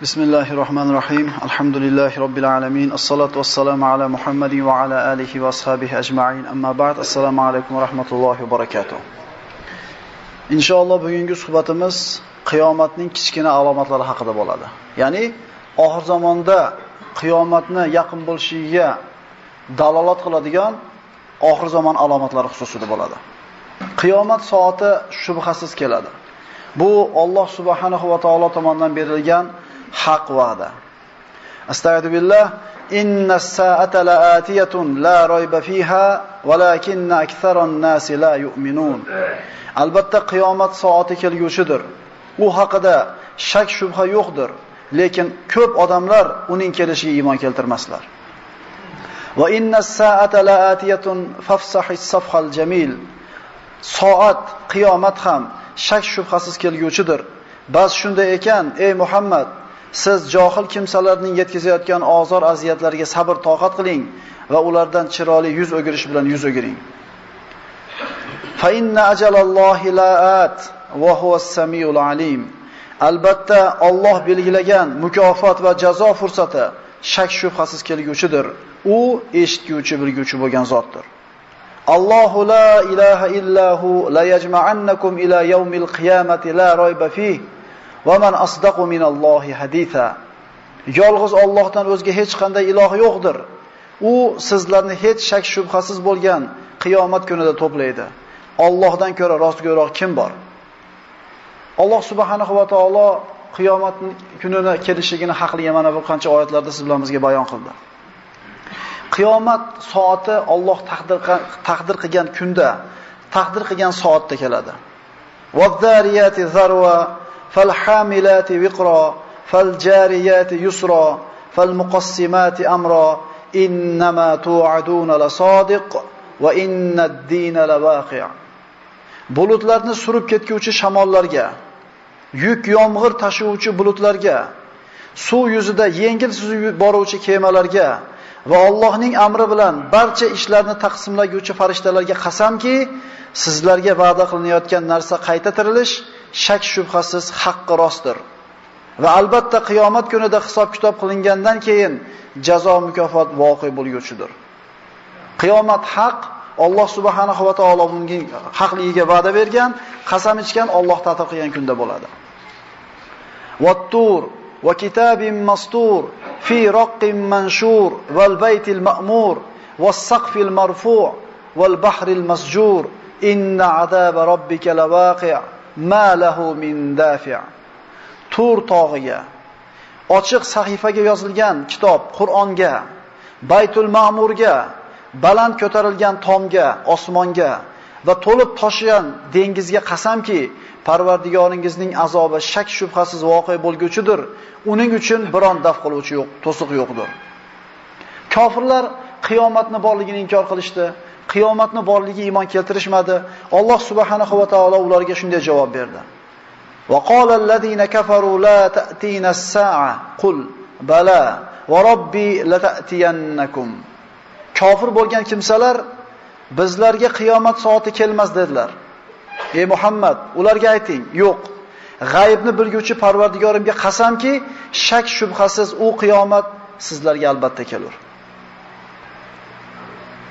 Bismillahirrohmanirrohim. Alhamdulillahi robbil alamin. Assalatu vassalamu ala Muhammadin va ala alihi va ashabihi ajma'in. Amma ba'd. Assalomu alaykum va rahmatullohi va barakatuh. Inshaalloh bugungi suhbatimiz qiyomatning kichkina alomatlari haqida bo'ladi. Ya'ni oxir zamonda qiyomatni yaqin bo'lishiga dalolat qiladigan oxir zamon alomatlari xususida bo'ladi. Qiyomat soati shubhasiz keladi. Bu Alloh subhanahu va taolo tomonidan berilgan haq va'da. Astagfiru billah, innas sa'ata la'atiyatun la rayba fiha walakinna aktharan nasi la yu'minun. Albatta qiyomat soati kelguvchidir. U haqida shak shubha yo'qdir, lekin ko'p odamlar uning kelishiga iymon keltirmaslar. Va innas sa'ata la'atiyatun fafsahis safhal jamil. Soat, qiyomat ham shak shubhasiz kelguvchidir. Bas shunday ekan, ey Muhammad, siz johil kimsalarning yetkazayotgan ozor aziyatlariga sabr toqat qiling va ulardan chiroyli yuz o'girish bilan yuz o'giring. Fa inna ajalallohi la'at va huwas-samiul alim. Albatta Alloh belgilagan mukofot va jazo fursati shak shubhasiz kelguvchidir. U eshitguvchi, bilguvchi bo'lgan zotdir. Allohu la ilaha illa hu la yajma'annakum ila yawmil qiyamati la rayba fihi va man asdaqu minallohi haditha. Yolg'iz Allohdan o'zga hech qanday iloh yo'qdir. U sizlarni hech shak shubhasiz bo'lgan qiyomat kunida to'playdi. Allohdan ko'ra rostgo'yroq kim bor? Alloh subhanahu va taolo qiyomat kunini kelishligini haqli mana bir qancha oyatlarda siz bilan bizga bayon qildi. Qiyomat soati Alloh taqdir qilgan kunda, taqdir qilgan soatda keladi. Vaz-zariyati zarwa fal-hamilati wiqra fal-jariyati yusra fal-muqassimati amra innama tu'aduna lasodiq va innad-dina lawaqi'. Bulutlarni surib ketguvchi shamollarga, yuk yomg'ir tashuvchi bulutlarga, suv yuzida yengil suzib boruvchi kemalarga va Allohning amri bilan barcha ishlarni taqsimlaguvchi farishtalarga qasamki, sizlarga va'da qilinayotgan narsa qayta tirilish shak shubhasiz haqqi rostdir. Va albatta qiyomat kunida hisob-kitob qilingandan keyin jazo mukofot voqe bo'lguvchidir. Qiyomat haq, Alloh subhanahu va taolo bunga haqligiga va'da bergan, qasam ichgan, Alloh ta'til qilgan kunda bo'ladi. Vat-tur va kitabim mastur fi raqqin manshur wal baytil ma'mur was-saqfil marfu' wal bahril masjur inna azaba robbika lawaqi' ma lahu min dafi'. Tur tog'iga, ochiq sahifaga yozilgan kitob Qur'onga, Baytul Ma'murga, baland ko'tarilgan tomga, osmonga va to'lib toshigan dengizga qasamki, Parvardigoringizning azobi shak shubhasiz voqe bo'lguvchidir. Uning uchun biron daf qiluvchi yo'q, to'siq yo'qdir. Kofirlar qiyomatni borligini inkor qilishdi. Qiyomatni borligiga iymon keltirishmadi. Alloh subhanahu va taolo ularga shunday javob berdi. Va qala allazina kafaru la ta'tina as-sa'a qul bala va robbi lata'tiyannakum. Kofir bo'lgan kimsalar bizlarga qiyomat soati kelmas dedilar. Ey Muhammad, ularga ayting, yo'q. G'aybni bilguvchi Parvardigorimga qasamki, shak shubhasiz u qiyomat sizlarga albatta kelur.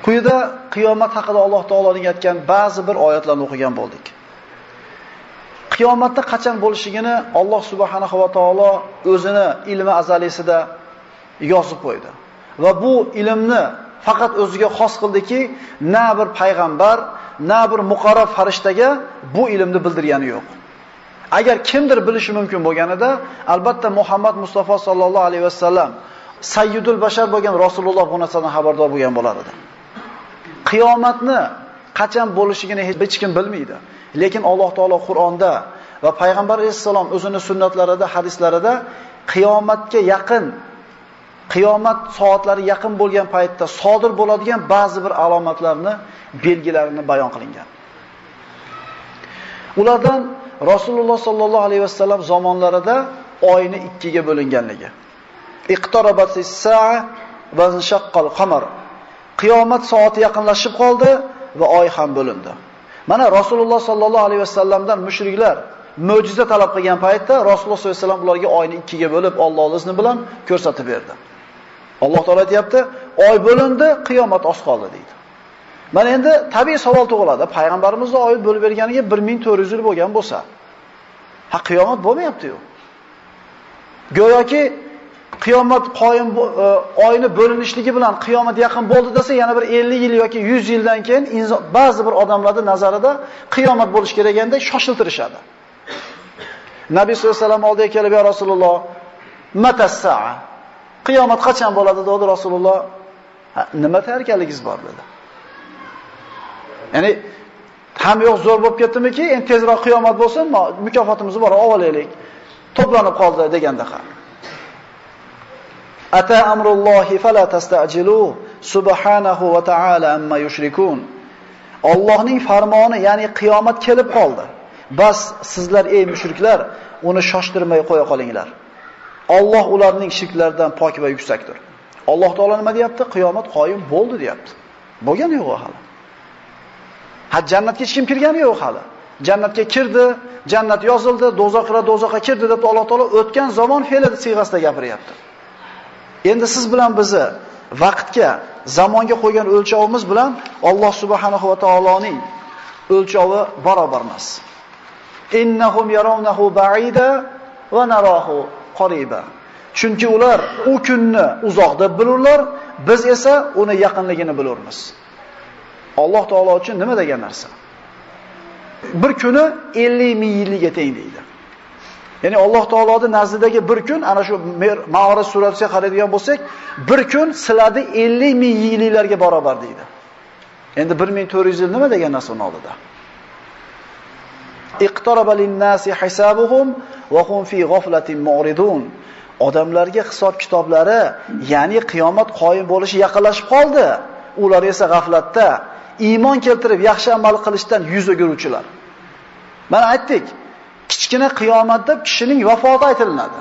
Quyida qiyomat haqida Alloh taoloning aytgan ba'zi bir oyatlarni o'qigan bo'ldik. Qiyomatda qachon bo'lishligini Alloh subhanahu va taolo o'zini ilmi azalisida yozib qo'ydi. Va bu ilmni faqat o'ziga xos qildiki, na bir payg'ambar, na bir muqarrab farishtaga bu ilmni bildirgani yo'q. Agar kimdir bilishi mumkin bo'lganida, albatta Muhammad Mustafa sallallohu alayhi vasallam sayyidul bashar bo'lgan Rasululloh bu narsadan xabardor bo'lgan bo'lar edi. Qiyomatni qachon bo'lishligini hech kim bilmaydi. Lekin Alloh taolo Qur'onda va payg'ambar alayhissalom o'zini sunnatlarida, hadislarida qiyomatga yaqin, qiyomat soatlari yaqin bo'lgan paytda sodir bo'ladigan ba'zi bir alomatlarni, belgilarini bayon qilingan. Ulardan Rasululloh sallallohu alayhi vasallam zamonlarida oyni ikkiga bo'linganligi. Iqtarabatis sa'a va inshaqqal qamar. Qiyomat soati yaqinlashib qoldi va oy ham bo'lindi. Mana Rasululloh sallallohu alayhi vasallamdan mushriklar mo'jiza talab qilgan paytda Rasululloh sollallohu alayhi vasallam ularga oyni ikkiga bo'lib Allohning izni bilan ko'rsatib berdi. Alloh taolo aytayapti, oy bo'lindi, qiyomat oz qoldi deydi. Mana endi tabiiy savol tug'iladi. Payg'ambarimizni oy bo'lib berganiga 1400 yil bo'lgan bo'lsa, ha qiyomat bo'lmayapti-yu. Go'yoki qiyomat qoyim oyni bo'linishligi bilan qiyomat yaqin bo'ldi desa, yana bir 50 yil yoki 100 yildan keyin ba'zi bir odamlarning nazarida qiyomat bo'lish kerakanda shoshiltirishadi. Nabiy sollallohu alayhi vasallam oldiga kelib, "Ya Rasululloh, matas-sa'a?" Qiyomat qachon bo'ladi dedi Rasululloh. Nima tayyorgarligingiz bor dedi. Ya'ni ham yo'q zo'r bo'lib ketdimiki, endi tezroq qiyomat bo'lsin, mukofotimizni bor olaylik. To'planib qoldi degandaqa. Ata amrullohi fala tasta'jilu subhanahu va ta'ala amma yushrikun. Allohning farmoni, ya'ni qiyomat kelib qoldi. Bas sizlar ey mushriklar, uni shoshtirmay qo'ya qolinglar. Alloh ularning shirklaridan pok va yuksakdir. Alloh taolo nima deyapti? Qiyomat qoyim bo'ldi deyapti. Bo'lgani yo'q hali. Ha, jannatga hech kim kirgani yo'q hali. Jannatga kirdi, jannat yozildi, do'zaxga do'zaxga kirdi deb Alloh taolo o'tgan zamon fe'li siyg'asida gapiryapti. Endi siz bilan bizni vaqtga, zamonga qo'ygan o'lchovimiz bilan Alloh subhanahu va taoloning o'lchovi barobar emas. Innahum yarawnahu ba'ida va narahu qariba. Chunki ular u kunni uzoq deb bilurlar, biz esa uni yaqinligini bilurmiz. Alloh taolo uchun nima degan narsa? Bir kuni 50 ming yilga teng deydi. Ya'ni Alloh taoloning nazdidagi bir kun, ana shu Ma'orij surasiga qaraydigan bo'lsak, bir kun sizlarni 50 ming yilliklarga barobar deydi. Endi 1400 yil nima degan narsa uni oldida? Iqtaraba lin-nasi hisabuhum va hum fi g'aflatin mu'ridun. Odamlarga hisob kitoblari, ya'ni qiyomat qoyim bo'lishi yaqinlashib qoldi. Ular esa g'aflatda, iymon keltirib yaxshi amal qilishdan yuz o'giruvchilar. Mana aytdik, kichkina qiyomat deb kishining vafoti aytilinadi.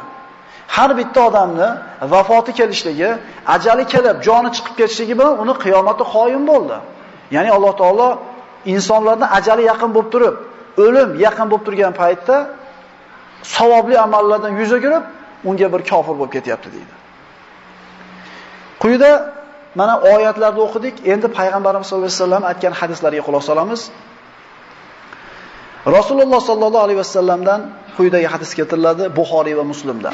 Har bitta odamni vafoti kelishligi, ajali kelib, joni chiqib ketishligi bilan uni qiyomati qoyim bo'ldi. Ya'ni Alloh taolo insonlarning ajali yaqin bo'lib turib, o'lim yaqin bo'lib turgan paytda savobli amallardan yuz o'girib, unga bir kofir bo'lib ketyapti deydi. Quyida mana oyatlarni o'qidik. Endi Payg'ambarimiz sollallohu alayhi vasallam aytgan hadislarga quloq solamiz. Rasululloh sollallohu alayhi vasallamdan quyidagi hadis keltiriladi Buxoriy va Muslimda.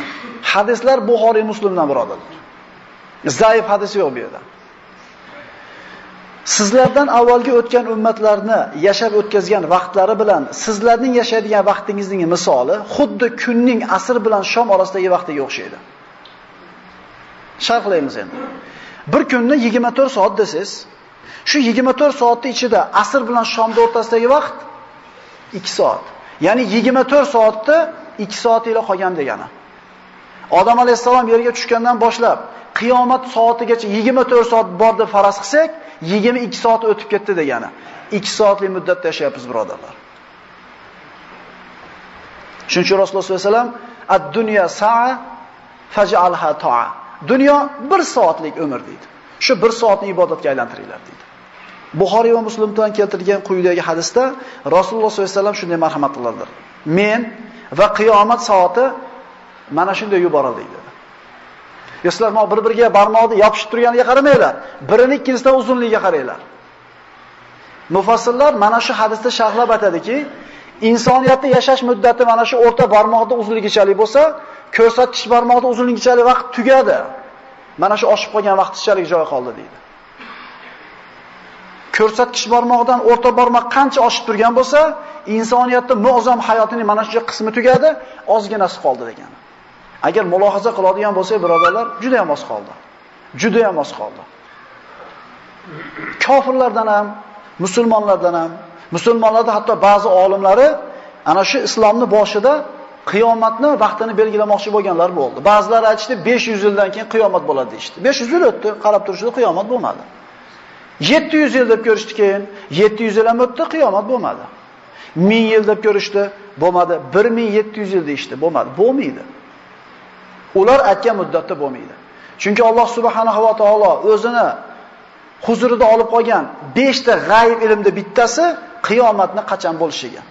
Hadislar Buxoriy Muslimdan birodarlar. Zaif hadis yo'q bu yerda. Sizlardan avvalgi o'tgan ummatlarni yashab o'tkazgan vaqtlari bilan sizlarning yashaydigan vaqtingizning misoli xuddi kunning asr bilan shom orasidagi vaqtiga o'xshaydi. Sharhlaymiz endi. Bir kunni 24 soat desiz, shu 24 soatning ichida asr bilan shomning o'rtasidagi vaqt 2 soat. Ya'ni 24 soatda 2 soat ila qolgan degani. Odam alayhissalom yerga tushgandan boshlab qiyomat soatigacha 24 soat bor deb faraz qilsak, 22 soat o'tib ketdi degani. 2 soatlik muddatda yashayapmiz birodarlar. Shuning uchun Rasululloh sollallohu alayhi vasallam ad-dunya sa'a faj'alha ta'a. Dunyo 1 soatlik umr deydi. Shu 1 soatni ibodatga aylantiringlar deydi. Buxoriy va Muslimdan keltirilgan quyidagi hadisda Rasululloh sollallohu alayhi vasallam shunday marhamat qiladilar. Men va qiyomat soati mana shunday yuborildi dedi. Sizlar bir-biriga barmoqni yopishib turganiga qaramanglar, birini ikkinchisidan uzunligiga qaranglar. Mufassirlar mana shu hadisda sharhlab aytadiki, insoniyatda yashash muddati mana shu o'rta barmoqning uzunligichalik bo'lsa, ko'rsatkich barmoqning uzunligichalik vaqt tugadi. Mana shu oshib qolgan vaqtchalik joy qoldi deydi. Ko'rsatkich barmoqdan o'rta barmoq qancha oshib turgan bo'lsa, insoniyatning mu'zam hayotining mana shu qismi tugadi, ozginasi qoldi degani. Agar mulohaza qiladigan bo'lsak, birodarlar, juda ham oz qoldi. Juda ham oz qoldi. Kofirlardan ham, musulmonlardan ham, musulmonlarda hatto ba'zi olimlari ana shu islomning boshida qiyomatni vaqtini belgilamoqchi bo'lganlar bo'ldi. Ba'zilari aytishdi 500 yildan keyin qiyomat bo'ladi deyishdi. 500 yil o'tdi, qarab turishdi qiyomat bo'lmadi. 700 yil deb ko'rishdi keyin, 700 yil ham o'tdi, qiyomat bo'lmadi. 1000 yil deb ko'rishdi, bo'lmadi. 1700 yil deyishdi, bo'lmadi. Bo'lmaydi. Ular aytgan muddatda bo'lmaydi. Chunki Alloh subhanahu va taolo o'zini huzurida olib qolgan 5 ta g'ayb ilmda bittasi qiyomatni qachon bo'lishiga.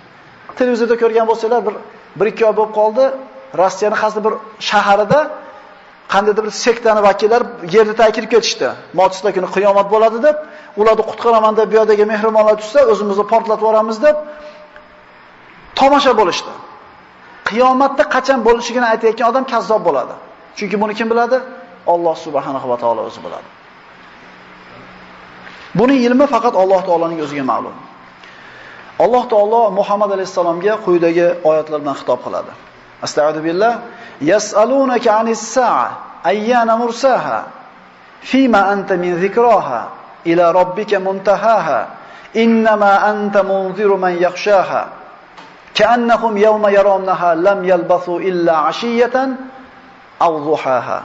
Televizorda ko'rgan bo'lsanglar bir 1-2 oy bo'lib qoldi. Rossiyaning qaysi bir shaharida qandaydir bir sektani vakillari yerni tagiga kirib ketishdi. Motsda kuni qiyomat bo'ladi deb, ularni qutqaraman deb bu yerdagi mehrimonlar tushsa, o'zimizni portlatib yuboramiz deb tomosha bo'lishdi. Qiyomatda qachon bo'lishligini aytayotgan odam kazzob bo'ladi. Chunki buni kim biladi? Alloh subhanahu va taolo o'zi biladi. Buning ilmi faqat Alloh taoloning o'ziga ma'lum. Alloh taolo Muhammad alayhisalomga quyidagi oyatlar bilan xitob qiladi. Astagfiru billah, yas'alunaka anis sa'a ayyana mursaha fima anta min zikroha ila robbika muntahaha innama anta munziru man yakhshaha ka'annahum yawma yarawnaha lam yalbathu illa 'ashiyatan aw duhaha.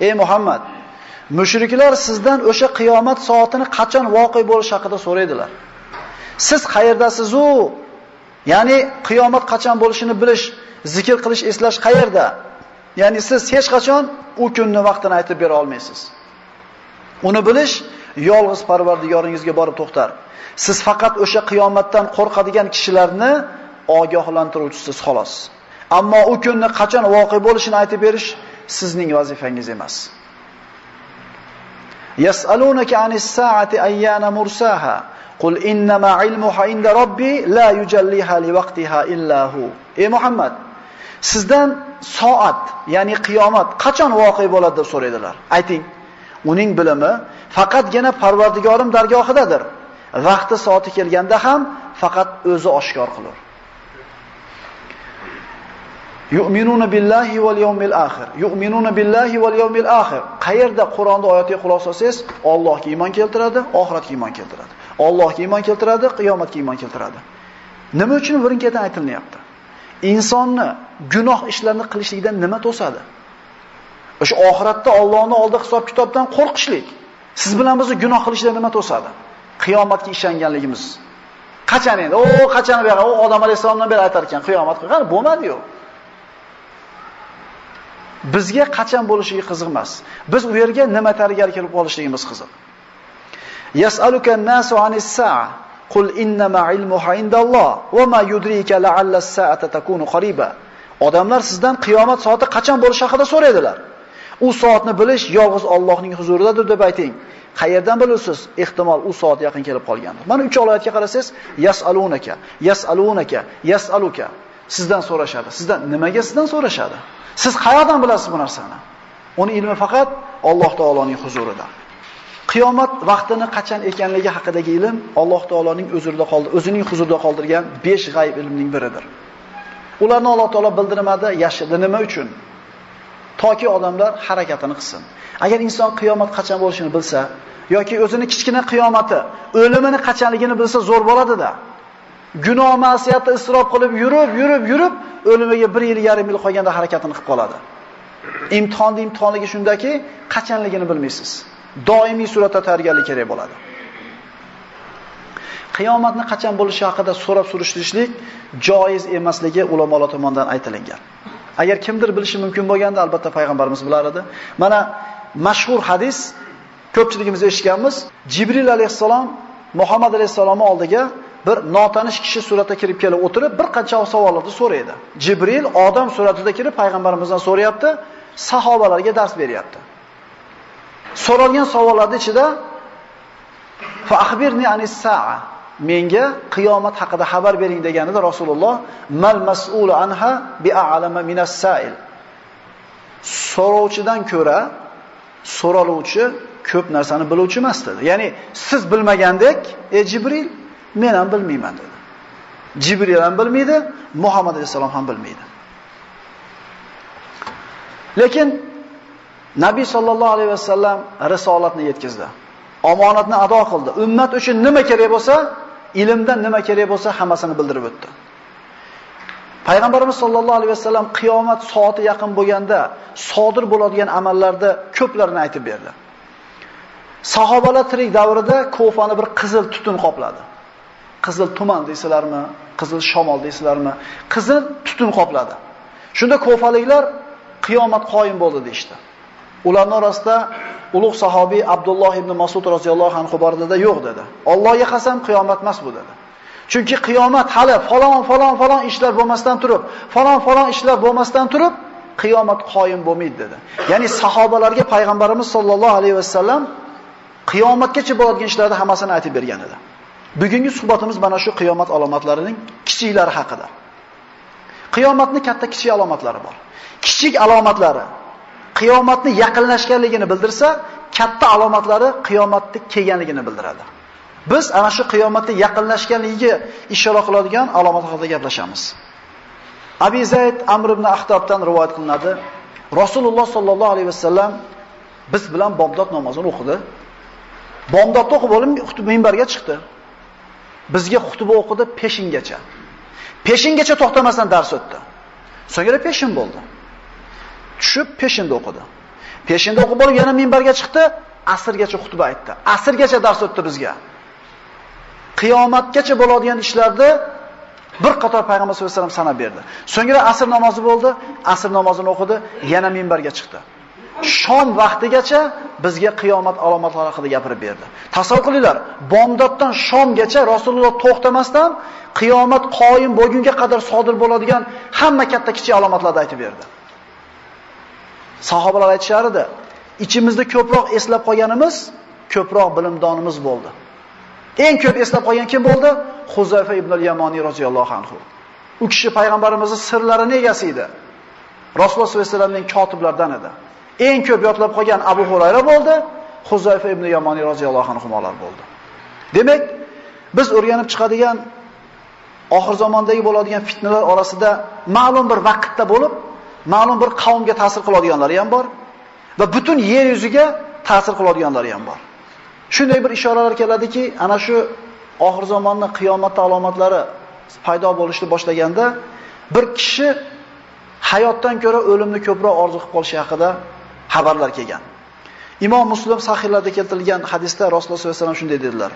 Ey Muhammad, mushriklar sizdan o'sha qiyomat soatini qachon voqe bo'lishi haqida so'raydilar. Siz qayerdasiz u? Ya'ni qiyomat qachon bo'lishini bilish, zikr qilish, eslash qayerda? Ya'ni siz hech qachon u kunni vaqtini aytib bera olmaysiz. Uni bilish yolg'iz Parvardigoringizga borib to'xtar. Siz faqat o'sha qiyomatdan qo'rqadigan kishilarni ogohlantiruvchisiz xolos. Ammo u kunni qachon voqe bo'lishini aytib berish sizning vazifangiz emas. Yas'alunaka anis sa'ati ayyana mursaha qul innama ilmuha inda robbi la yujalliha liwaqtiha illa hu. Ey Muhammad, sizdan soat, ya'ni qiyomat qachon voqe bo'ladi deb so'raydilar. Ayting, uning bilimi faqatgina Parvardigorim dargohidadir. Vaqti soati kelganda ham faqat o'zi oshkor qilur. Yu'minuna billahi wal yawmil akhir. Yu'minuna billahi wal yawmil akhir. Qayerda Qur'onda oyatga quloq solsangiz, Allohga iymon keltiradi, oxiratga iymon keltiradi. Allohga iymon keltiradi, qiyomatga iymon keltiradi. Nima uchun birin-ketin aytilyapti? Insonni gunoh ishlarni qilishlikdan nima to'sadi? O'sha oxiratda Allohning oldida hisob-kitobdan qo'rqishlik. Siz bilan bizni gunoh qilishdan nima to'sadi? Qiyomatga ishonganligimiz. Qachon endi? O, qachon bu yoqqa? O, Odam alayhisalomdan beri aytar ekan, qiyomat qani bo'lmadi-yu. Bizga qachon bo'lishiga qiziq emas. Biz u yerga nima tayyorgarlik kelib qolishligimiz qiziq. Yas'aluka an-nasu 'anis sa'a qul innama ilmuha indalloh va ma yudrika la'alla as-sa'ata takunu qariba. Odamlar sizdan qiyomat soati qachon bo'lishi haqida so'raydilar. U soatni bilish yolg'iz Allohning huzuridadir deb ayting. Qayerdan bilasiz? Ehtimol u soat yaqin kelib qolgandir. Mana 3 oyatga qarasangiz, yas'alunaka, yas'alunaka, yas'aluka. Sizdan so'rashadi. Sizdan nimaga sizdan so'rashadi? Siz qayerdan bilasiz bu narsani? Uni ilmi faqat Alloh taoloning huzurida. Qiyomat vaqtini qachon ekanligi haqidagi ilm Alloh taoloning o'zida qoldi, o'zining huzurida qoldirgan 5 g'ayb ilmning biridir. Ularni Alloh taolo bildirmadi, yashirdi. Nima uchun? Toki odamlar harakatini qilsin. Agar inson qiyomat qachon bo'lishini bilsa yoki o'zini kichkina qiyomati, o'limini qachonligini bilsa zo'r bo'ladi-da. Gunoh ma'siyatni isrof qilib yurib, yurib, yurib, o'limiga 1 yil, yarim yil qolganda harakatini qilib qoladi. Imtihonning imtihonligi shundaki, qachonligini bilmaysiz. Doimiy suratda tayyorgarlik kerak bo'ladi. Qiyomatni qachon bo'lishi haqida so'rab surishtirishlik joiz emasligi ulamolar tomonidan aytilingan. Agar kimdir bilishi mumkin bo'lganda, albatta payg'ambarimiz bilar edi. Mana mashhur hadis, ko'pchiligimiz eshitganmiz. Jibril alayhissalom Muhammad alayhissalomning oldiga bir notanish kishi suratda kirib kelib o'tirib, bir qancha savollarni so'raydi. Jibril odam suratida kirib payg'ambarimizdan so'rayapti, sahobalarga dars beryapti. So'ralgan savollarning ichida fa akhbirni anis sa'a, menga qiyomat haqida xabar bering deganida Rasululloh mal mas'ulu anha bi'alama minas sa'il. So'rovchidan ko'ra so'raluvchi ko'p narsani biluvchi emas dedi. Ya'ni siz bilmagandek, ey Jibril, men ham bilmayman dedi. Jibril ham bilmaydi, Muhammad alayhisalom ham bilmaydi. Lekin Nabiy sallallohu alayhi vasallam risolatni yetkazdi. Omonatni ado qildi. Ummat uchun nima kerak bo'lsa, ilmdan nima kerak bo'lsa hammasini bildirib o'tdi. Payg'ambarimiz sollallohu alayhi vasallam qiyomat soati yaqin bo'lganda sodir bo'ladigan amallarda ko'plarini aytib berdi. Sahobalar tirik davrida Kofani bir qizil tutun qopladi. Qizil tuman deysizlarmi, qizil shamol deysizlarmi? Qizil tutun qopladi. Shunda kofaliklar qiyomat qoyim bo'ldi deyshti. Ularning orasida ulug' sahobiy Abdulloh ibn Mas'ud roziyallohu anhu bor edi, yo'q dedi. Allohga qasam qiyomat emas bu dedi. Chunki qiyomat hali falon falon falon ishlar bo'lmasdan turib, falon falon ishlar bo'lmasdan turib qiyomat qoyim bo'lmaydi dedi. Ya'ni sahobalarga payg'ambarimiz sollallohu alayhi vasallam qiyomatgacha bo'ladigan ishlarni hammasini aytib bergan edi. Bugungi suhbatimiz mana shu qiyomat alomatlarining kichiklari haqida. Qiyomatning katta kichik alomatlari bor. Kichik alomatlari qiyomatni yaqinlashganligini bildirsa, katta alomatlari qiyomatni kelganligini bildiradi. Biz ana shu qiyomatni yaqinlashganligiga ishora qiladigan alomat haqida gaplashamiz. Abi Zayd Amr ibn Axtabdan rivoyat qilinadi. Rasululloh sallallohu alayhi vasallam biz bilan bomdod namozini o'qidi. Bomdodni o'qib bo'lib, xutba minbarga chiqdi. Bizga xutba o'qidi peshingacha. Peshingacha to'xtamasdan dars o'tdi. So'ngra peshin bo'ldi. Tushib peshinda o'qidi. Peshinda o'qib bo'lib yana minbarga chiqdi, asrgacha xutba aytdi. Asrgacha dars o'tdi bizga. Qiyomatgacha bo'ladigan ishlarni bir qator payg'ambar sollallohu alayhi vasallam sanab berdi. So'ngra asr namozi bo'ldi, asr namozini o'qidi, yana minbarga chiqdi. Shom vaqtigacha bizga qiyomat alomatlari haqida gapirib berdi. Tasavvur qilinglar, bomdoddan shomgacha Rasululloh to'xtamasdan qiyomat qoyim bo'lgunga qadar sodir bo'ladigan hamma katta kichik alomatlarni aytib berdi. Sahobalar aytishar edi, ichimizda ko'proq eslab qolganimiz, ko'proq bilimdonimiz bo'ldi. Eng ko'p eslab qolgan kim bo'ldi? Huzayfa ibn al-Yamoni roziyallohu anhu. U kishi payg'ambarimizning sirlarini egasi edi. Rasululloh sollallohu alayhi vasallamning kotiblaridan edi. Eng ko'p yodlab qolgan Abu Hurayra bo'ldi, Huzayfa ibn Yamoni roziyallohu anhular bo'ldi. Demak, biz o'rganib chiqadigan oxir zamondagi bo'ladigan fitnalar orasida ma'lum bir vaqtda bo'lib, ma'lum bir qavmga ta'sir qiladiganlari ham bor va butun yer yuziga ta'sir qiladiganlari ham bor. Shunday bir ishoralar keladiki, ana shu oxir zamonni qiyomat alomatlari paydo bo'lishni boshlaganda bir kishi hayotdan ko'ra o'limni ko'proq orzu qilib qolishi haqida xabarlar kelgan. Imom Muslim sahihlarida keltirilgan hadisda Rasululloh sollallohu alayhi vasallam shunday dedilar: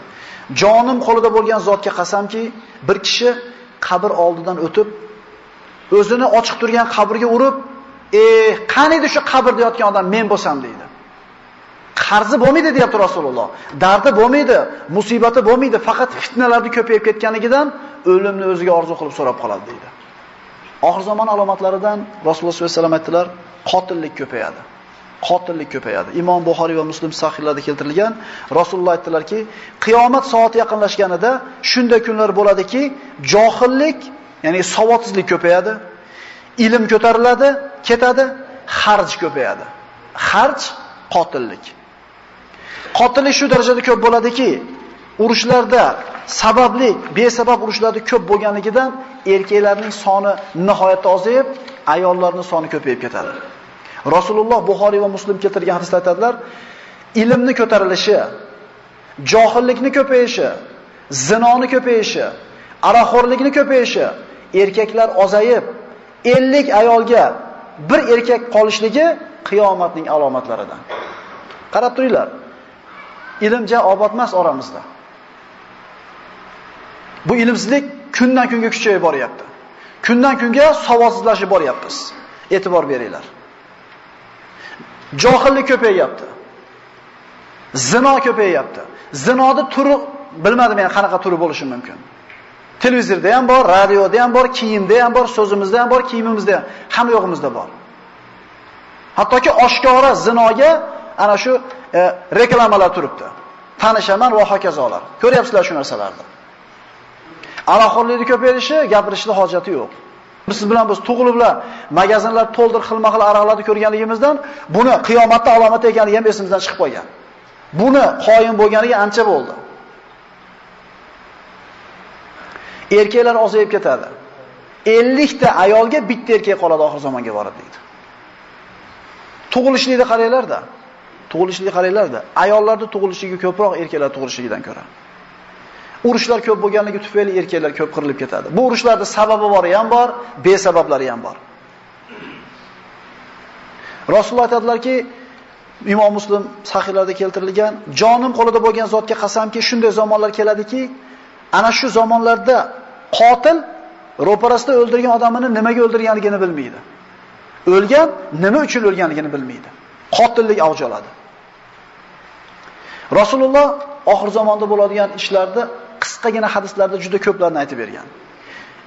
"Jonim qo'lida bo'lgan zotga qasamki, bir kishi qabr oldidan o'tib, o'zini ochiq turgan qabrga urib, qaniydi shu qabrda yotgan odam men bo'lsam" deydi. Qarzi bo'lmaydi deyapti Rasululloh. Dardi bo'lmaydi, musibati bo'lmaydi, faqat fitnalarning ko'payib ketganligidan o'limni o'ziga orzu qilib so'rab qoladi deydi. Oxir zamon alomatlaridan Rasululloh sollallohu alayhi vasallam aytdilar, qotillik ko'payadi. Qotillik ko'payadi. Imom Buxoriy va Muslim sahihlarida keltirilgan Rasululloh aytdilarki, qiyomat soati yaqinlashganida shunday kunlar bo'ladiki, johillik, ya'ni savodsizlik ko'payadi, ilm ko'tariladi, ketadi, xarj ko'payadi. Xarj qotillik. Qotillik shu darajada ko'p bo'ladiki, urushlarda sababli, besabab urushlarda ko'p bo'lganligidan erkaklarning soni nihoyatda ozayib, ayollarning soni ko'payib ketadi. Rasululloh Buxoriy va Muslim keltirgan hadisda aytadilar, ilmni ko'tarilishi, johillikni ko'payishi, zinoni ko'payishi, aroqxo'rlikni ko'payishi, erkaklar ozayib, 50 ayolga bir erkak qolishligi qiyomatning alomatlaridan. Qarab turinglar. Ilmja obod emas oramizda. Bu ilmsizlik kundan kunga kuchayib boryapti. Kundan kunga savodsizlashib boryapmiz. E'tibor beringlar. Johillik ko'payyapti. Zino ko'payyapti. Zinoni turi bilmadim men qanaqa turi bo'lishi mumkin. Televizorda ham bor, radioda ham bor, kiyimda ham bor, so'zimizda ham bor, kiyimimizda ham, hamma yo'g'imizda bor. Hattoki oshkora zinoga ana shu reklamalar turibdi. Tanishaman va hokazolar. Ko'ryapsizlar shu narsalarni. Aroqxo'rlikni ko'payishi gapirishning hojati yo'q. Biz bilan biz tug'iliblar, magazinlar to'ldir xilma-xil aroqlarni ko'rganligimizdan buni qiyomatda alomati ekanligi ham esimizdan chiqib qolgan. Buni qoyim bo'lganiga ancha bo'ldi. Erkaklar ozayib ketadi. 50 ta ayolga bitta erkak qoladi oxir zamonga borib deydi. Tug'ilishlikni qaranglar-da. Tug'ilishlikni qaranglar-da. Ayollarda tug'ilishligi ko'proq erkaklar tug'ilishligidan ko'ra. Urushlar ko'p bo'lganligi tufayli erkaklar ko'p qirilib ketadi. Bu urushlarda sababi bori ham bor, besabablari ham bor. Rasululloh aytadilarki, Imom Muslim sahihlarida keltirilgan, jonim qo'lida bo'lgan zotga qasamki, shunday zamonlar keladiki, ana shu zamonlarda qotil ro'parasida o'ldirgan odamini nimaga o'ldirganligini bilmaydi. O'lgan nima uchun o'lganligini bilmaydi. Qotillik avj oladi. Rasululloh oxir zamonda bo'ladigan ishlarni Qisqagina hadislarda juda ko'plarni aytib bergan.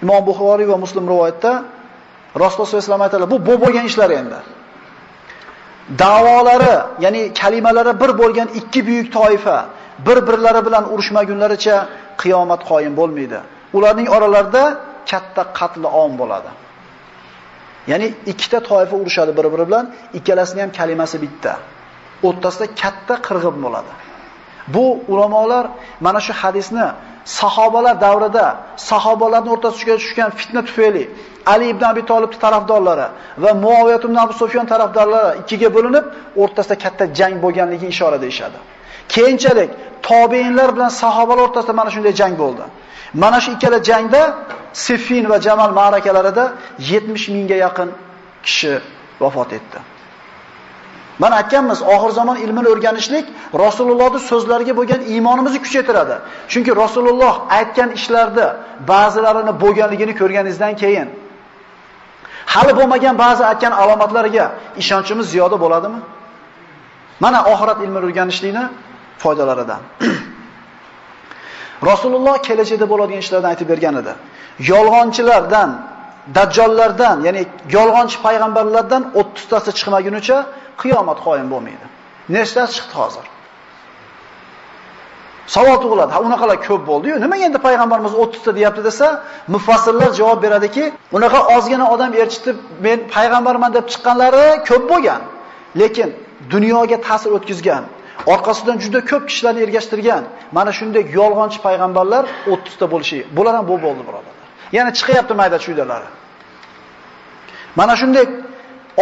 Imom Buxoriy va Muslim rivoyatda Rasululloh sollallohu alayhi vasallam aytadilar, bu bo'lgan ishlar endi. Da'volari, ya'ni kalimalari bir bo'lgan ikki buyuk toifa bir-birlari bilan urushmagunlaricha qiyomat qoyim bo'lmaydi. Ularning oralarida katta qatl om bo'ladi. Ya'ni ikkita toifa urushadi bir-biri bilan, ikkalasining ham kalimasi bitta. O'rtasida katta qirg'in bo'ladi. Bu ulamolar mana shu hadisni sahobalar davrida sahobalarning o'rtasiga tushgan fitna tufayli Ali ibn Abi Talib tarafdorlari va Muaviya ibn Abu Sufyon tarafdorlari ikkiga bo'linib, o'rtasida katta jang bo'lganligi ishora deyshadi. Keyinchalik tobiinlar bilan sahobalar o'rtasida mana shunday jang bo'ldi. Mana shu ikkala jangda Siffin va Jamal ma'rakalarida 70 mingga yaqin kishi vafot etdi. Mana aytganmiz, oxir zamon ilmini o'rganishlik Rasulullohning so'zlariga bo'lgan iymonimizni kuchaytiradi. Chunki Rasululloh aytgan ishlarda ba'zilarini bo'lganligini ko'rganingizdan keyin hali bo'lmagan ba'zi aytgan alomatlariga ishonchimiz ziyoda bo'ladimi? Mana oxirat ilmini o'rganishlikni foydalaridan. Rasululloh kelajakda bo'ladigan ishlardan aytib bergan edi. Yolg'onchilardan, dajjollardan, ya'ni yolg'onchi payg'ambarlardan 30 tasi chiqmagunicha qiyomat qoyim bo'lmaydi. Nechtasi chiqdi hozir? Savol tug'iladi. Ha, unaqalar ko'p bo'ldi-yu, nimaga endi payg'ambarimiz 30 ta deyapti desa, mufassirlar javob beradiki, unaqa ozgina odam erchitib men payg'ambarman deb chiqqanlari ko'p bo'lgan, lekin dunyoga ta'sir o'tkazgan, orqasidan juda ko'p kishilarni ergashtirgan mana shunday yolg'onchi payg'ambarlar 30 ta bo'lishi. Bular ham bo'ldi, birodarlar. Yana chiqyapti mayda chuydalari. Mana shunday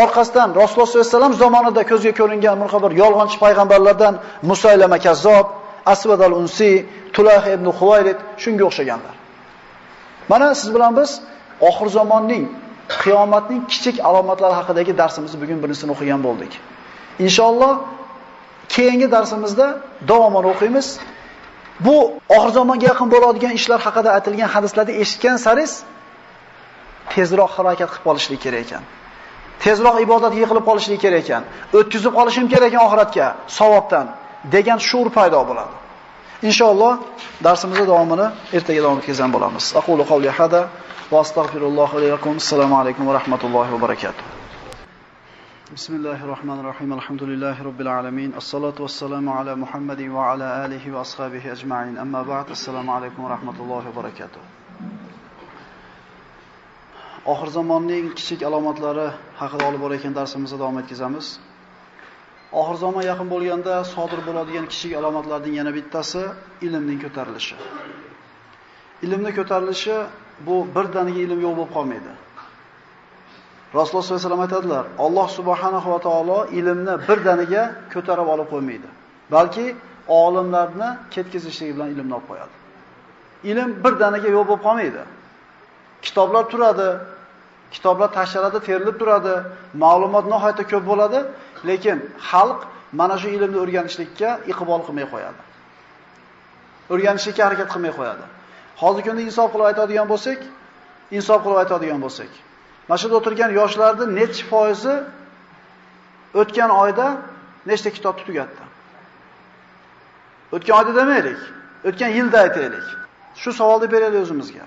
orqasidan Rasululloh sollallohu alayhi vasallam zamonida ko'zga ko'ringan bir yolg'onchi payg'ambarlardan Musaylama Kazzob, Asvad al-Unsi, Tulayh ibn Huvaylid shunga o'xshaganlar. Mana siz bilan biz oxir zamonning, qiyomatning kichik alomatlari haqidagi darsimizni bugun birinchisini o'qigan bo'ldik. Inshaalloh keyingi darsimizda davomini o'qiymiz. Bu oxir zamonga yaqin bo'ladigan ishlar haqida aytilgan hadislarni eshitgan saris tezroq harakat qilib qolishlik kerak ekan. Tezroq ibodatga yiqilib qolishlik kerak ekan. O'tkazib qolishim kerak ekan oxiratga, savobdan degan shuur paydo bo'ladi. Inshaalloh darsimizni davomini ertaga davom etgan bo'lamiz. Aqulu qawli hada va astagfirulloha li lakum. Assalomu alaykum va rahmatullohi va barakatuh. Bismillahirrohmanirrohim. Alhamdulillahi robbil alamin. Assalatu vassalamu ala Muhammadin va ala alihi va ashabihi ajma'in. Amma ba'd. Assalomu alaykum va rahmatullohi va barakatuh. Oxir zamonning kichik alomatlari haqida olib borayotgan darsimizni davom etkazamiz. Oxir zamon yaqin bo'lganda sodir bo'ladigan kichik alomatlarning yana bittasi ilmning ko'tarilishi. Ilmning ko'tarilishi bu birdaniga ilm yo'q bo'lib qolmaydi. Rasululloh sollallohu alayhi vasallam aytadilar, Alloh subhanahu va taolo ilmni birdaniga ko'tarib olib qo'ymaydi, balki olimlarni ketkazishligi bilan ilmni olib qo'yadi. Ilm birdaniga yo'q bo'lib qolmaydi. Kitoblar turadi, kitoblar tashlanadi, terilib turadi, ma'lumot nihoyatda ko'p bo'ladi, lekin xalq mana shu ilmni o'rganishlikka iqbol qilmay qo'yadi. O'rganishlikka harakat qilmay qo'yadi. Hozirgi kunda insof qilib aytadigan bo'lsak, mana shu yerda o'tirgan yoshlarning necha foizi o'tgan oyda nechta kitobni tugatdi? O'tgan oyda demaylik, o'tgan yilda aytaylik. Shu savolni beraylik o'zimizga.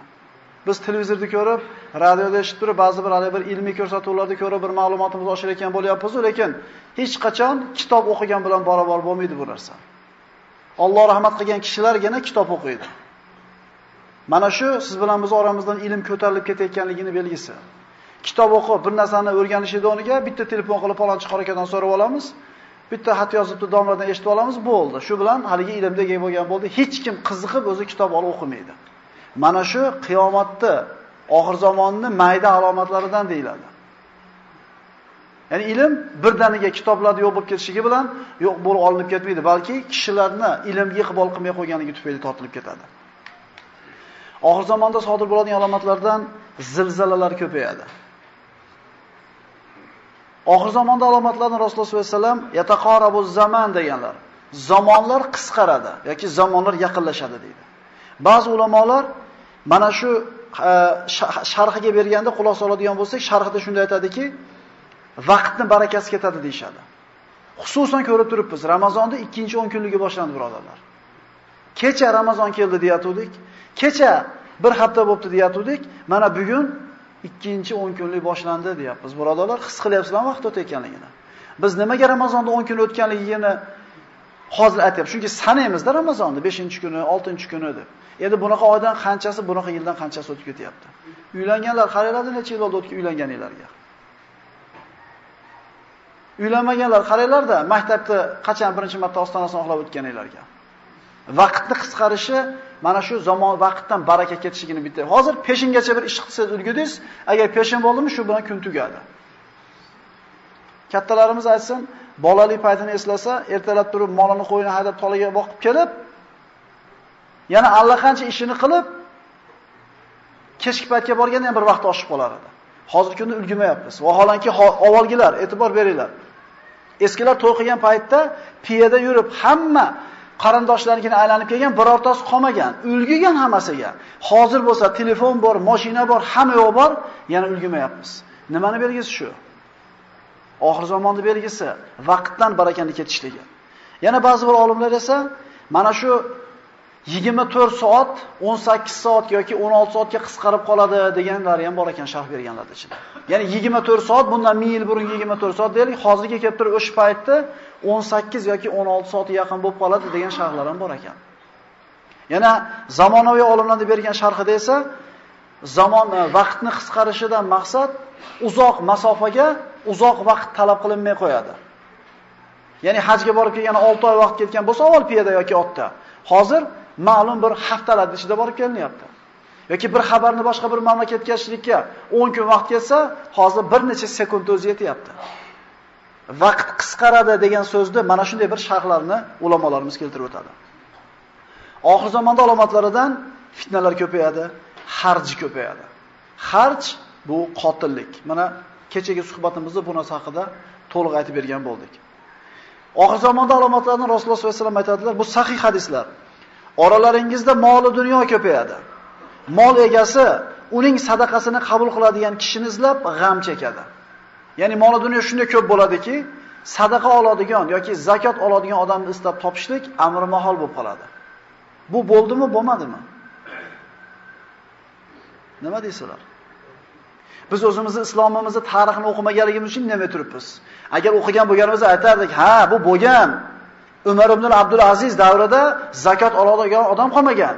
Biz televizorda ko'rib, radioda eshitib turib, ba'zi bir hali bir ilmiy ko'rsatuvlarda ko'rib bir ma'lumotimiz oshir ekan bo'lyapmiz, lekin hech qachon kitob o'qigan bilan barobar bo'lmaydi bu narsa. Alloh rahmat qilgan kishilargina kitob o'qiydi. Mana shu siz bilan biz oramizdan ilm ko'tarilib ketayotganligini belgisi. Kitob o'qib bir narsani o'rganishida o'rniga bitta telefon qilib falonchi qorakadan so'rab olamiz, bitta xat yozibdi domladan eshitib olamiz, bo'ldi. Shu bilan haligi ilmda ega bo'lgan bo'ldi. Hech kim qiziqib o'zi kitob olib o'qimaydi. Mana shu qiyomatni, oxir zamonni mayda alomatlaridan deyiladi. Ya'ni ilm birdaniga kitoblarda yo'q bo'lib ketishligi bilan yo'q bo'lib olinib ketmaydi, balki kishilarni ilmga iqbol qilmay qo'yganligi tufayli tortilib ketadi. Oxir zamonda sodir bo'ladigan alomatlardan zilzilalar ko'payadi. Oxir zamonda alomatlarni Rasululloh sollallohu alayhi vasallam yataqarabu zaman deganlar. Zamonlar qisqaradi yoki zamonlar yaqinlashadi deydi. Ba'zi ulamolar mana shu sharhiga berganda xulosa oladigan bo'lsak, sharhida shunday aytadiki, vaqtning barakasi ketadi deyshadi. Xususan ko'rib turibmiz, Ramazonda 2-10 kunligi boshlandi, birodarlar. Kecha Ramazon keldi deyatuvdik. Kecha bir hafta bo'pti deyatuvdik. Mana bugun ikkinchi 10 kunlik boshlandi deyapmiz. Birodarlar, his qilyapsizlarmi vaqt o'tayotganligini? Biz nimaga Ramazonda 10 kun o'tganligini hozir aytyapmiz? Chunki sanaymizda Ramazonni 5-kuni, 6-kuni deb. Endi bunaqa oydan qanchasi, bunaqa yildan qanchasi o'tib ketyapti. Uylanganlar qaranglar, necha yil oldi o'tib uylanganlarga. Uylanmaganlar qaranglar-da, maktabda qachon birinchi marta ostonasini oqlab o'tganlarga. Vaqtni qisqarishi mana shu zamon vaqtdan baraka ketishligini bitta. Hozir peshingacha bir ish qilsangiz ulgudingiz, agar peshin bo'ldimi, shu bilan kun tugadi. Kattalarimiz aytsin, bolalik paytini eslasa, ertalab turib molini qo'yini haydab tolaga boqib kelib, yana allaqancha ishini qilib, kechki paytga borganda ham bir vaqt oshib qolar edi. Hozirgi kunda ulgurmayapmiz. Vaholanki avvalgilar, e'tibor beringlar. Eskilar to'y qilgan paytda piyoda yurib hamma qarindoshlarnikini aylanib kelgan, birortasi qolmagan, ulgurgan hammasiga. Hozir bo'lsa telefon bor, mashina bor, hamma yo'q bor, yana ulgurmayapmiz. Nimani belgisi shu? Oxir zamonning belgisi vaqtdan barakani ketishligi. Yana ba'zi bir olimlar esa mana shu 24 soat 18 soat yoki 16 soatga qisqarib qoladi deganlar ham bor ekan sharh berganlar ichida. Ya'ni 24 soat bundan 1000 yil burun 24 soat deylik, hozirga kelib turib o'sha paytda 18 yoki 16 soatga yaqin bo'lib qoladi degan sharhlar ham bor ekan. Yana zamonaviy olimlarning bergan sharhida esa zamon vaqtni qisqarishidan maqsad uzoq masofaga uzoq vaqt talab qilinmay qo'yadi. Ya'ni hajga borib kelgan 6 oy vaqt ketgan bo'lsa, avval piyoda yoki otda. Hozir ma'lum bir haftalar ichida borib kelinyapti. Yoki bir xabarni boshqa bir mamlakatga yetkazishlikka 10 kun vaqt ketsa, hozir bir necha sekund o'zi yetyapti. Vaqt qisqaradi degan so'zni mana shunday bir sharhlarni ulamolarimiz keltirib o'tadi. Oxir zamonda alomatlaridan fitnalar ko'payadi, harj ko'payadi. Harj bu qotillik. Mana kechagi suhbatimizda bu narsa haqida to'liq aytib bergan bo'ldik. Oxir zamonda alomatlardan Rasululloh sollallohu alayhi vasallam aytadilar, bu sahih hadislar. Oralaringizda moli dunyo ko'payadi. Mol egasi uning sadaqasini qabul qiladigan kishini izlab g'am chekadi. Ya'ni moli dunyo shunday ko'p bo'ladiki, sadaqa oladigan yoki zakot oladigan odamni istab topishlik amri mahol bo'lib qoladi. Bu bo'ldimi, bo'lmadimi? Nima deysizlar? Biz o'zimizni islomimizni tarixini o'qimaganligimiz uchun nima turibmiz? Agar o'qigan bo'lganimizda aytardik, ha, bu bo'lgan. Umar ibn Abdulaziz davrida zakot oladigan odam qolmagan.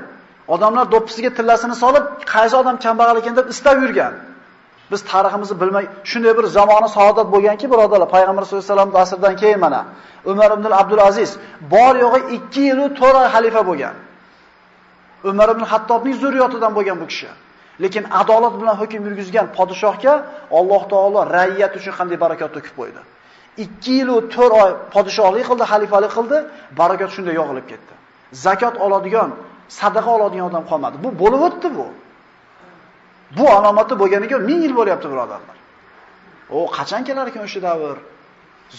Odamlar do'ppisiga tillasini solib, qaysi odam kambag'al ekan deb istab yurgan. Biz tariximizni bilmay, shunday bir zamoni saodat bo'lganki, birodarlar, Payg'ambar sollallohu alayhi vasallam asridan keyin mana Umar ibn Abdulaziz bor yo'g'i 2 yil 4 oy xalifa bo'lgan. Umar ibn Hattobning zurriyotidan bo'lgan bu kishi. Lekin adolat bilan hukm yurgizgan podshohga Alloh taolo ra'iyat uchun qanday barakot to'kib qo'ydi. 2 yil 4 oy podshohlik qildi, xalifalik qildi, barakot shunday yog'ilib ketdi. Zakot oladigan, sadaqa oladigan odam qolmadi. Bu bo'lib o'tdi bu. Bu alomati bo'lganiga 1000 yil bo'lyapti, birodarlar. O, qachon kelar ekan o'sha davr?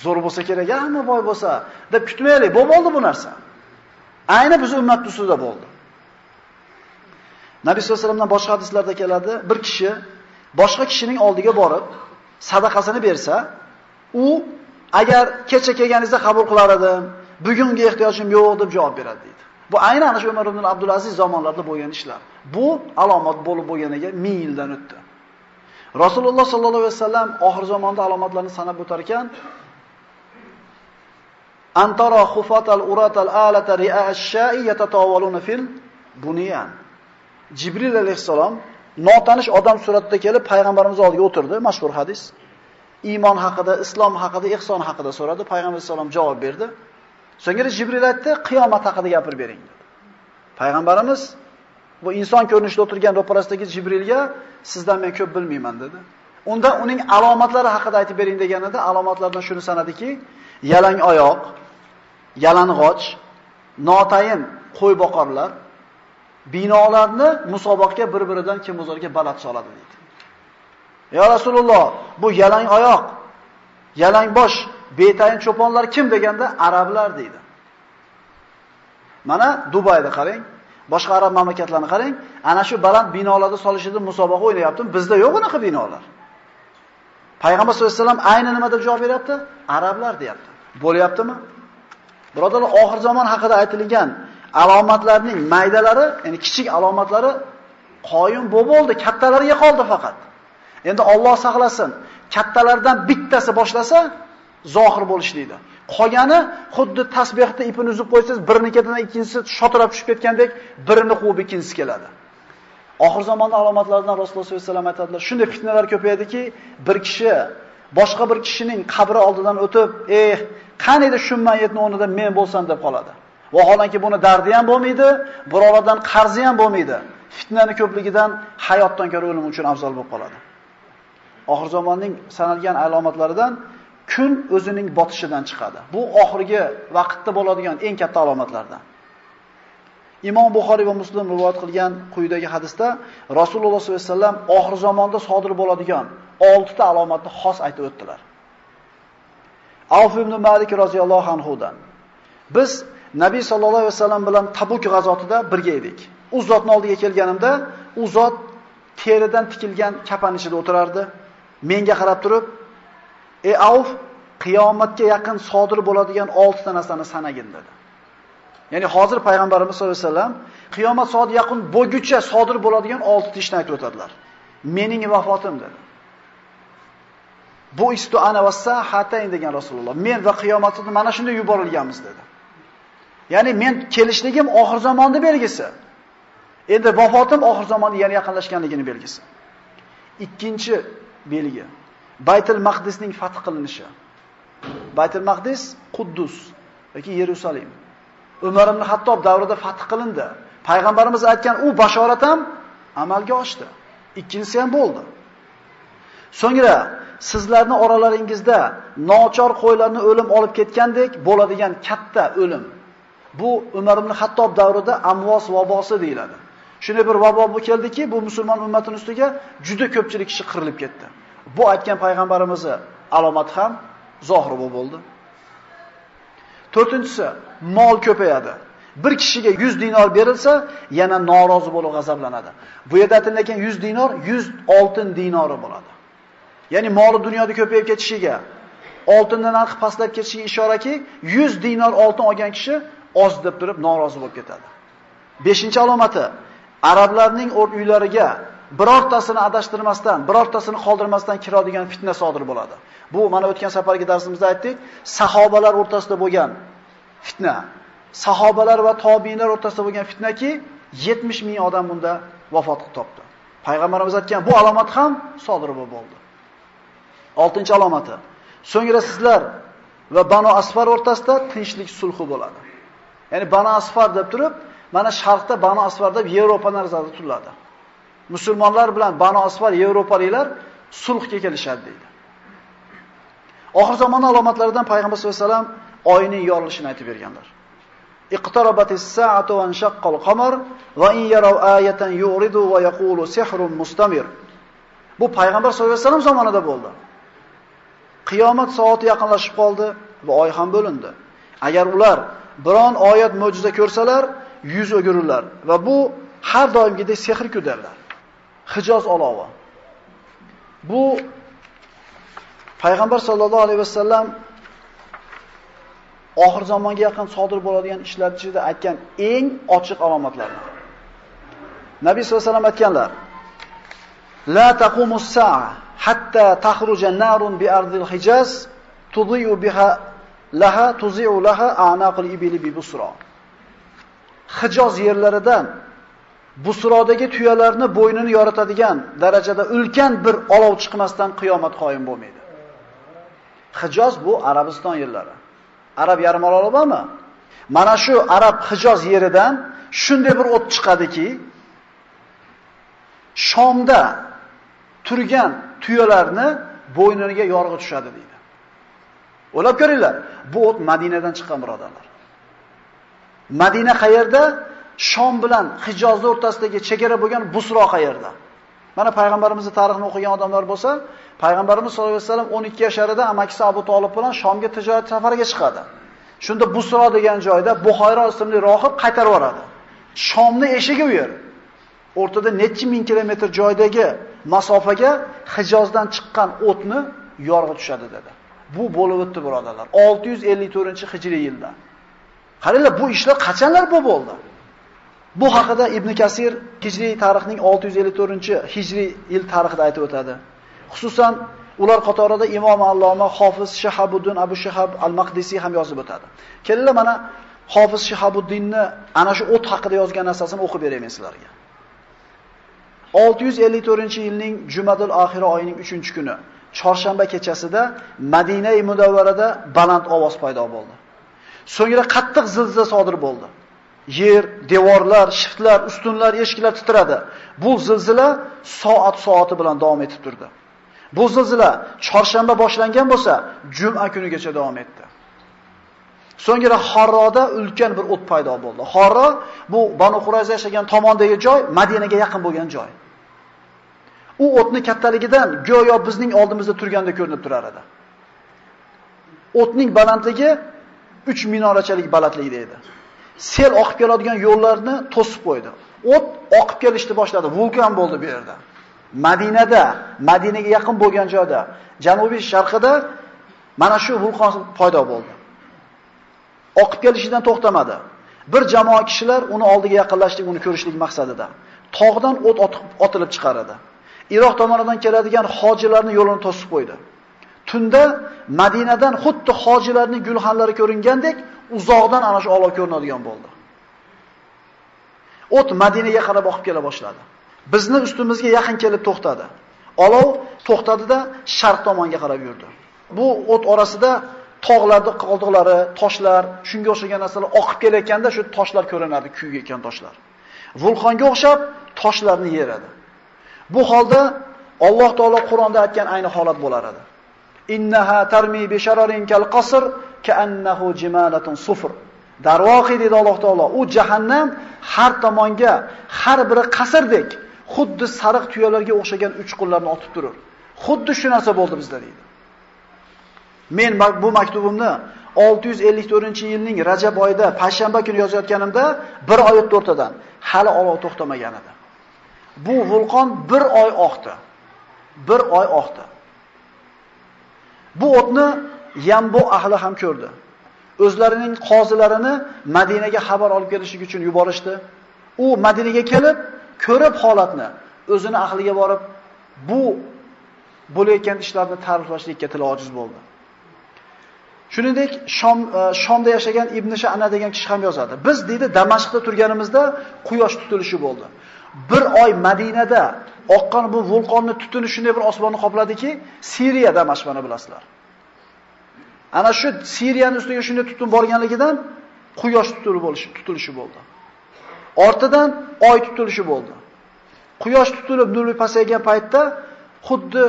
Zo'r bo'lsa kerak, hamma boy bo'lsa deb kutmaylik. Bu bo'ldi bu narsa. Ayni biz ummat ustida bo'ldi. Nabiy sollallohu alayhi vasallamdan boshqa hadislarda keladi, bir kishi boshqa kishining oldiga borib sadaqasini bersa, u agar kecha kelganingizda qabul qilar edim, bugunga ehtiyojim yo'q deb javob beradi deydi. Bu aynan ana shu Umar ibn Abdulaziz zamonlarida bo'lgan ishlar. Bu alomat bo'lib bo'lganiga 1000 yildan o'tdi. Rasululloh sollallohu alayhi vasallam oxir zamonda alomatlarni sanab o'tar ekan, antara khufatal uratal alata ri'a ash-sha'i yatatawaluna fil bunyan. Jibril alayhissalom notanish odam suratida kelib payg'ambarimiz oldiga o'tirdi, mashhur hadis. Iymon haqida, islom haqida, ihson haqida so'radi. Payg'ambar alayhissalom javob berdi. So'ngra Jibril aytdi, qiyomat haqida gapirib bering dedi. Payg'ambarimiz bu inson ko'rinishida o'tirgan ro'parasidagi Jibrilga sizdan men ko'p bilmayman dedi. Unda uning alomatlari haqida aytib bering deganida alomatlardan shuni sanadiki, yalang oyoq, yalang'och, notayin qo'y boqarlar binolarni musobaqaga bir-biridan kim o'zlariga baland soladi dedi. Ya Rasululloh, bu yalang oyoq, yalang bosh, betayin cho'ponlar kim deganda arablar deydi. Mana Dubayda qarang, boshqa arab mamlakatlarini qarang, ana shu baland binolarda solishida musobaqa o'ynayapti. Bizda yo'q unaqa binolar. Payg'ambar sollallohu alayhi vasallam ayni nima deb javob beryapti? Arablar deyapti. Bo'lyaptimi? Birodarlar, oxir zamon haqida aytilgan Alomatlarning maydalari, ya'ni kichik alomatlari qoyim bo'ldi, kattalariga qoldi faqat. Endi Alloh saqlasin, kattalardan bittasi boshlasa zohir bo'lishlikdi. Qolgani xuddi tasbehda ipini uzib qo'ysangiz, birini ketidan ikkinchisi shotirab tushib ketgandek, birini quvib ikkinchisi keladi. Oxir zamonda alomatlaridan Rasululloh sollallohu alayhi vasallam aytadilar, shunday fitnalar ko'payadiki, bir kishi boshqa bir kishining qabri oldidan o'tib, qaniydi shu mayitning o'rnida men bo'lsam deb qoladi. Vaholanki buni dardi ham bo'lmaydi, birodardan qarzi ham bo'lmaydi. Fitnani ko'pligidan hayotdan ko'ra o'lim uchun afzal bo'lib qoladi. Oxir zamonning sanalgan alomatlaridan kun o'zining botishidan chiqadi. Bu oxirgi vaqtda bo'ladigan eng katta alomatlardan. Imom Buxoriy va Muslim rivoyat qilgan quyidagi hadisda Rasululloh sollallohu alayhi vasallam oxir zamonda sodir bo'ladigan 6 ta alomatni xos aytib o'tdilar. Avf ibn Malik roziyallohu anhu dan biz Nabiy sallallohu alayhi vasallam bilan Tabuk g'azotida birga edik. U zotning oldiga kelganimda, u zot teridan tikilgan kafan ichida o'tirardi. Menga qarab turib, "Ey Avf, qiyomatga yaqin sodir bo'ladigan 6 ta narsani sanagin" dedi. Ya'ni hozir payg'ambarimiz sollallohu alayhi vasallam qiyomat soati yaqin bo'lguncha sodir bo'ladigan 6 ta ishni aytib o'tadilar. Mening vafotim dedi. Bu istu ana va sahatayn degan Rasululloh. Men va qiyomatni mana shunday yuborilganmiz dedi. Ya'ni men kelishligim oxir zamonning belgisi. Endi vafotim oxir zamonning yana yaqinlashganligini belgisi. Ikkinchi belgi Baytul Maqdisning fath qilinishi. Baytul Maqdis Quddus yoki Yerusalim. Umar ibn Hattob davrida fath qilindi. Payg'ambarimiz aytgan u bashorat ham amalga oshdi. Ikkinchisi ham bo'ldi. So'ngra sizlarning oralaringizda nochor qo'ylarni o'lim olib ketgandek bo'ladigan katta o'lim. Bu Umar ibn Hattob davrida Amvos vabosi deyiladi. Shunday bir vabo bu keldiki, bu musulmon ummatining ustiga juda ko'pchilik kishi qirilib ketdi. Bu aytgan payg'ambarimizni alomati ham zohir bo'ldi. To'rtinchisi, mol ko'payadi. Bir kishiga 100 dinor berilsa, yana norozi bo'lib g'azablanadi. Bu yerda aytilgan 100 dinor 100 oltin dinori bo'ladi. Ya'ni moli dunyoda ko'payib ketishiga, oltinning narxi pastlab ketishiga ishoraki, 100 dinor oltin olgan kishi oz deb turib norozi bo'lib ketadi. 5-alomati, arablarning uylariga birortasini adashtirmasdan, birortasini qoldirmasdan kiradigan fitna sodir bo'ladi. Bu mana o'tgan safargi darsimizda aytdik, sahobalar o'rtasida bo'lgan fitna, sahobalar va tobiinlar o'rtasida bo'lgan fitnaki 70 ming odam bunda vafot topdi. Payg'ambarimiz aytgan bu alomat ham sodir bo'ldi. 6-alomati, so'ngra sizlar va Banu Asfar o'rtasida tinchlik sulhi bo'ladi. Ya'ni Banu Asfar deb turib, mana sharqda Banu Asfar deb Yevropa nazarda tutiladi. Musulmonlar bilan Banu Asfar Yevropaliklar sulhga kelishadi deydi. Oxir zamon alomatlaridan Payg'ambar sollallohu alayhi vasallam oyning yorilishini aytib berganlar. Iqtarabatis sa'atu va inshaqqal qamar va in yaraw ayatan yuridu va yaqulu sihrun mustamir. Bu Payg'ambar sollallohu alayhi vasallam zamonida bo'ldi. Qiyomat soati yaqinlashib qoldi va oy ham bo'lindi. Agar ular biron oyat mo'jiza ko'rsalar, yuz o'girirlar va bu har doimgidek sehr-ku derlar. Hijoz olovi. Bu Payg'ambar sollallohu alayhi vasallam oxir zamonga yaqin sodir bo'ladigan ishlar ichida aytgan eng ochiq alomatlardan. Nabiy sollallohu alayhi vasallam aytganlar: La taqumus sa'a hatta takhruja narun bi ardil Hijaz tudhi'u biha laha tuzi'u laha a'naqul ibili bi Busra. Hijoz yerlaridan Busrodagi tuyalarni bo'ynini yoritadigan darajada ulkan bir olov chiqmasdan qiyomat qoyim bo'lmaydi. Hijoz bu Arabiston yerlari. Arab yarim oroli bormi? Mana shu Arab Hijoz yeridan shunday bir o't chiqadiki, Shomda turgan tuyalarni bo'yniga yorg'i tushadi deydi. O'ylab ko'ringlar, bu o't Madinadan chiqqan birodarlar. Madina qayerda? Shom bilan Hijoz o'rtasidagi chegara bo'lgan Busro qayerda? Mana payg'ambarimizning tarixini o'qigan odamlar bo'lsa, payg'ambarimiz sollallohu alayhi vasallam 12 yasharida amakisi Abu Tolib bilan Shomga tijorat safariga chiqadi. Shunda Busro degan joyda Buxayro ismli rohib qaytarib yuboradi. Shomning eshigi u yer. O'rtada necha ming kilometr joydagi masofaga Hijozdan chiqqan o'tni yorg'i tushadi dedi. Bu bo'lib o'tdi birodarlar. 654-hijriy yilda. Qaranglar, bu ishlar qachonlar bo'ldi? Bu haqida Ibn Kasir hijriy tarixning 654-hijriy yil tarixida aytib o'tadi. Xususan ular qatorida Imom Alloma Hofiz Shahabuddin Abu Shahab al-Maqdisi ham yozib o'tadi. Kelinglar mana Hofiz Shahabuddinni ana shu o't haqida yozgan narsasini o'qib beraman sizlarga. 654-yilning Jumadil oxiri oyining 3-kuni, chorshanba kechasida Madina-i Munavvarada baland ovoz paydo bo'ldi. So'ngra qattiq zilzila sodir bo'ldi. Yer, devorlar, shiftlar, ustunlar, eshiklar titradi. Bu zilzila soat-soati bilan davom etib turdi. Bu zilzila chorshanba boshlangan bo'lsa, juma kunigacha davom etdi. So'ngra Harroda ulkan bir o't paydo bo'ldi. Harro bu Banu Qurayza yashagan tomondagi joy, Madinaga yaqin bo'lgan joy. U o'tni kattaligidan go'yo bizning oldimizda turganda ko'rinib turar edi. O'tning balandligi 3 minorachalik balandlikda edi. Sel oqib keladigan yo'llarni to'sib qo'ydi. O't oqib kelishni boshladi, vulkan bo'ldi bu yerda. Madinada, Madinaga yaqin bo'lgan joyda, janubiy sharqida mana shu vulqon paydo bo'ldi. Oqib kelishidan to'xtamadi. Bir jamoa kishilar uni oldiga yaqinlashdik, uni ko'rishlik maqsadida. Tog'dan o't otilib chiqaradi. Iroq tomonidan keladigan hojilarning yo'lini to'sib qo'ydi. Tunda Madinadan xuddi hojilarning gulxanlari ko'ringandek, uzoqdan ana shu olov ko'rinadigan bo'ldi. O't Madinaga qarab oqib kela boshladi. Bizni ustimizga yaqin kelib to'xtadi. Olov to'xtadi-da sharq tomonga qarab yurdi. Bu o't orasida tog'larda qoldiqlari, toshlar, shunga o'xshagan narsalar oqib kelayotganda shu toshlar ko'rinardi, kuyayotgan toshlar. Vulqonga o'xshab toshlarni yeradi. Bu holda Alloh taolo Qur'onda aytgan ayni holat bo'lar edi. Innaha tarmi bi shararin kal qasr ka'annahu jimalatun sufr. Darvoqi dedi Alloh taolo, u jahannam har tomonga, har biri qasrdek, xuddi sariq tuyalarga o'xshagan uchqunlarni otib turur. Xuddi shu narsa bo'ldi bizda deydi. Men bu maktubimni 654-yilning Rajab oyida payshanba kuni yozayotganimda bir oy o'tdi o'rtadan, hali olov to'xtamagan edi. Bu vulqon bir oy oqdi. Bir oy oqdi. Bu o'tni Yambo ahli ham ko'rdi. O'zlarining qozilarini Madinaga xabar olib kelishi uchun yuborishdi. U Madinaga kelib, ko'rib holatni, o'zini ahliga borib, bu bo'layotgan ishlarni ta'riflashlikka tili ojiz bo'ldi. Shuningdek, Shomda yashagan Ibn Sha'na degan kishi ham yozadi. Biz deydi, Damashqda turganimizda quyosh tutilishi bo'ldi. Bir oy Madinada oqqan bu vulqonni tutuni shunday bir osmonni qopladiki, Siriya Damashq mana bilasizlar. Ana shu Siriyaning ustiga shunday tutun borganligidan quyosh tutilishi bo'ldi. Ortidan oy tutilishi bo'ldi. Quyosh tutilib nuri pasaygan paytda xuddi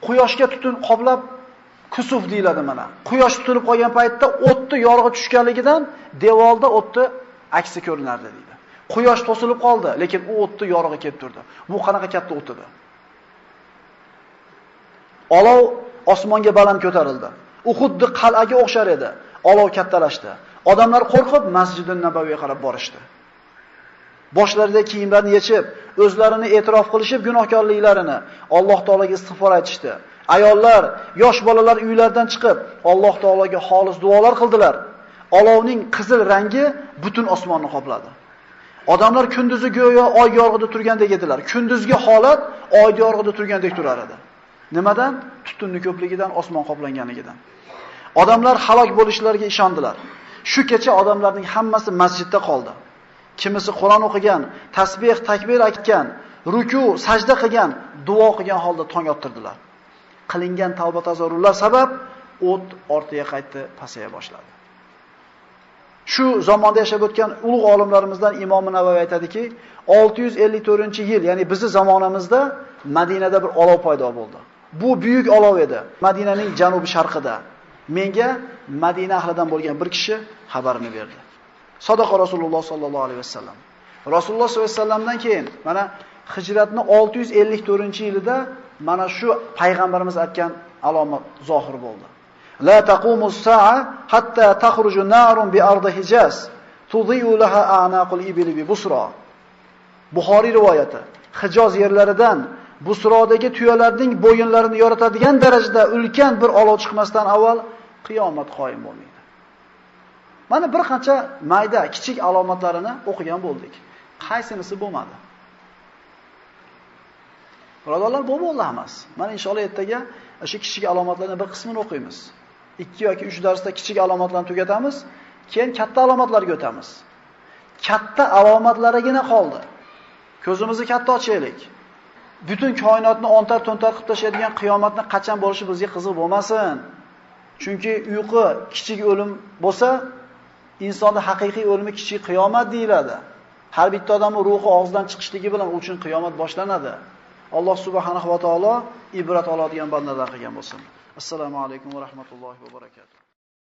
quyoshga tutun qoplab kusuf deyiladi mana. Quyosh tutilib qolgan paytda o'tni yorug'i tushganligidan devorda o'tni aksi ko'rinardi deydi. Quyosh to'silib qoldi, lekin u o'tni yorug'i kelib turdi. Bu qanaqa katta o't edi? Olov osmonga baland ko'tarildi. U xuddi qal'aga o'xshar edi. Olov kattalashdi. Odamlar qo'rqib Masjidun Nabaviyga qarab borishdi. Boshlarida kiyimlarini yechib, o'zlarini e'tirof qilishib gunohkorliklarini Alloh taologa istig'for aytishdi. Ayollar, yosh bolalar uylaridan chiqib, Alloh taologa xolis duolar qildilar. Olovning qizil rangi butun osmonni qopladi. Odamlar kunduzi go'yo oy yorug'ida turgandek edilar. Kunduzgi holat oy yorug'ida turgandek turar edi. Nimadan? Tutunning ko'pligidan, osmon qoplanganligidan. Odamlar halok bo'lishlariga ishondilar. Shu kecha odamlarning hammasi masjidda qoldi. Kimisi Qur'on o'qigan, tasbih, takbir aytgan, ruku, sajda qilgan, duo qilgan holda tong ottirdilar. Qilingan tavba tazarrurlar sabab o't ortiga qaytdi, pasaya boshladi. Shu zamonda yashab o'tgan ulug' olimlarimizdan Imom Navoiy aytadiki, 654-yil, ya'ni bizning zamonamizda Madinada bir olov paydo bo'ldi. Bu buyuk olov edi. Madinaning janubi-sharqida. Menga Madina ahlidan bo'lgan bir kishi xabarini berdi. Sadaqa Rasululloh sallallohu alayhi vasallam. Rasululloh sollallohu alayhi vasallamdan keyin mana hijratning 654-yilida mana shu payg'ambarimiz aytgan alomat zohir bo'ldi. La taqumus sa'a hatta takhruju narun bi ardi Hijaz tudhi'u laha a'naqul ibli bi Busra. Buxoriy rivoyati. Hijoz yerlaridan Busrodagi tuyalarning bo'yinlarini yoritadigan darajada ulkan bir olov chiqmasdan avval qiyomat qoyim bo'lmaydi. Mana bir qancha mayda, kichik alomatlarini o'qigan bo'ldik. Qaysinisi bo'lmadi? Birodarlar, bu bo'ldi emas. Mana inshaalloh ertaga o'sha kichik alomatlarning bir qismini o'qiymiz. 2 yoki 3 darsda kichik alomatlarni tugatamiz, keyin katta alomatlarga o'tamiz. Katta alomatlarigina qoldi. Ko'zimizni katta ochaylik. Butun koinotni ontar-to'ntar qilib tashlaydigan qiyomatni qachon bo'lishi bizga qiziq bo'lmasin. Chunki uyqu kichik o'lim bo'lsa, insonning haqiqiy o'limi kichik qiyomat deyiladi. Har bitta odamning ruhi og'zidan chiqishligi bilan u uchun qiyomat boshlanadi. Alloh subhanahu va taolo ibrat oladigan bandalar qilgan bo'lsin. Assalomu alaykum va rahmatullohi va barakatuh.